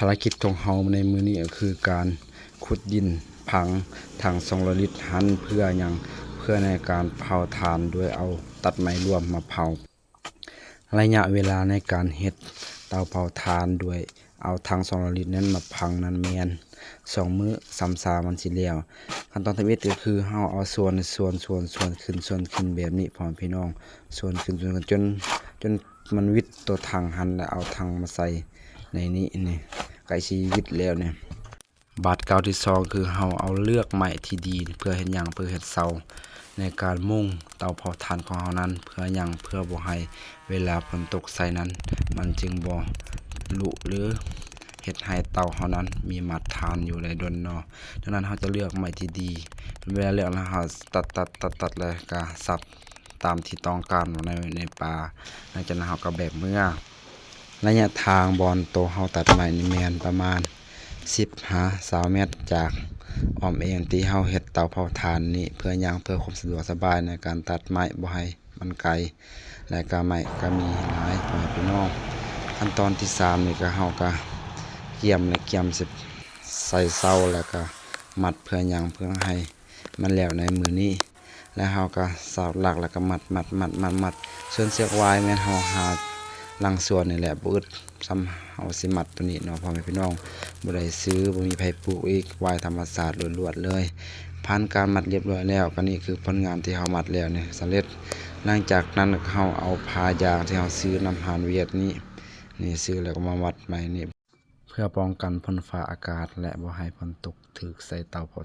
ພາລະກິດຂອງເຮົາໃນມື້ນີ້ກໍຄືການຂຸດດິນຝັງຖັງສອງຮ້ອຍລິດຫັ້ນ ເພື່ອຫຍັງ? ເພື່ອໃນການເຜົາຖ່ານໂດຍເອົາຕັດໄມ້ລວມມາເຜົາ. ໄລຍະເວລາໃນການເຮັດເຕົາເຜົາຖ່ານໂດຍເອົາຖັງສອງຮ້ອຍລິດນັ້ນມາຝັງນັ້ນແມ່ນສອງມື້ ສ່ຳຊາມັນຊິແລ້ວ. ຂັ້ນຕອນທຳອິດກໍຄືເຮົາເອົາສ່ວນ ສ່ວນ ສ່ວນ ສ່ວນຂຶ້ນ ສ່ວນຂຶ້ນແບບນີ້ ພໍ່ແມ່ພີ່ນ້ອງ ສ່ວນຂຶ້ນ ສ່ວນຂຶ້ນ ຈົນ ຈົນມັນວິດຕົວຖັງຫັ້ນ ແລ້ວເອົາຖັງມາໃສ່ໃນນີ້ ນີ້ ໃກ້ຊິວິດແລ້ວນີ້. ບາດກ້າວທີສອງ ຄືເຮົາເອົາເລືອກໄມ້ທີ່ດີ ເພື່ອເຮັດຫຍັງ? ເພື່ອເຮັດເສົາໃນການມຸງເຕົາເຜົາຖ່ານຂອງເຮົານັ້ນ. ເພື່ອຫຍັງ? ເພື່ອບໍ່ໃຫ້ເວລາຝົນຕົກໃສ່ນັ້ນ ມັນຈຶ່ງບໍ່ລຸ ຫຼື ເຮັດໃຫ້ເຕົາເຮົານັ້ນມີມາດຖານຢູ່ໄດ້ດົນເນາະ. ດັ່ງນັ້ນເຮົາຈະເລືອກໄມ້ທີ່ດີ ເວລາເລືອກແລ້ວເຮົາຕັດ ຕັດ ຕັດ ຕັດ ແລ້ວກໍສັບຕາມທີ່ຕ້ອງການໃນ ໃນປ່າ. ຫຼັງຈາກນັ້ນເຮົາກໍແບກເມືອ. ໄລຍະທາງບ່ອນໂຕເຮົາຕັດໄມ້ນີ້ແມ່ນປະມານສິບຫາຊາວແມັດຈາກອ້ອມເອງທີ່ເຮົາເຮັດເຕົາເຜົາຖ່ານນີ້. ເພື່ອຫຍັງ? ເພື່ອຄວາມສະດວກສະບາຍໃນການຕັດໄມ້ ບໍ່ໃຫ້ມັນໄກ ແລະກະໄມ້ກະມີຫຼາຍ ພໍ່ແມ່ພີ່ນ້ອງ. ຂັ້ນຕອນທີສາມນີ້ກະ ເຮົາກະກຽມ ແລະກຽມຊິໃສ່ເສົາ ແລະກະມັດ. ເພື່ອຫຍັງ? ເພື່ອໃຫ້ມັນແລ້ວໃນມື້ນີ້ ແລະເຮົາກະສາວຫຼັກ ແລະກະມັດ ມັດ ມັດ ມັດ ມັດ. ສ່ວນເຊືອກຫວາຍແມ່ນເຮົາຫາຫຼັງສວນນີ້ແຫຼະ ບໍ່ອຶດ ສ່ຳເຮົາຊິມັດໂຕນີ້ເນາະ ພໍ່ແມ່ພີ່ນ້ອງ. ບໍ່ໄດ້ຊື້ ບໍ່ມີໃຜປູກອີກ ຫວາຍທຳມະຊາດລ້ວນໆເລີຍ. ຜ່ານການມັດລຽບຮ້ອຍແລ້ວ ກໍນີ້ຄືຜົນງານທີ່ເຮົາມັດແລ້ວນີ້ສຳເລັດ. ຫຼັງຈາກນັ້ນເຮົາເອົາຜ້າຢາງທີ່ເຮົາຊື້ນຳຮ້ານຫວຽດນີ້ ນີ້ ຊື້ແລ້ວກໍມາມັດໄວ້ນີ້ ເພື່ອປ້ອງກັນຝົນຟ້າອາກາດ ແລະບໍ່ໃຫ້ຝົນຕົກຖືກໃສ່ເຕົາເຜົາ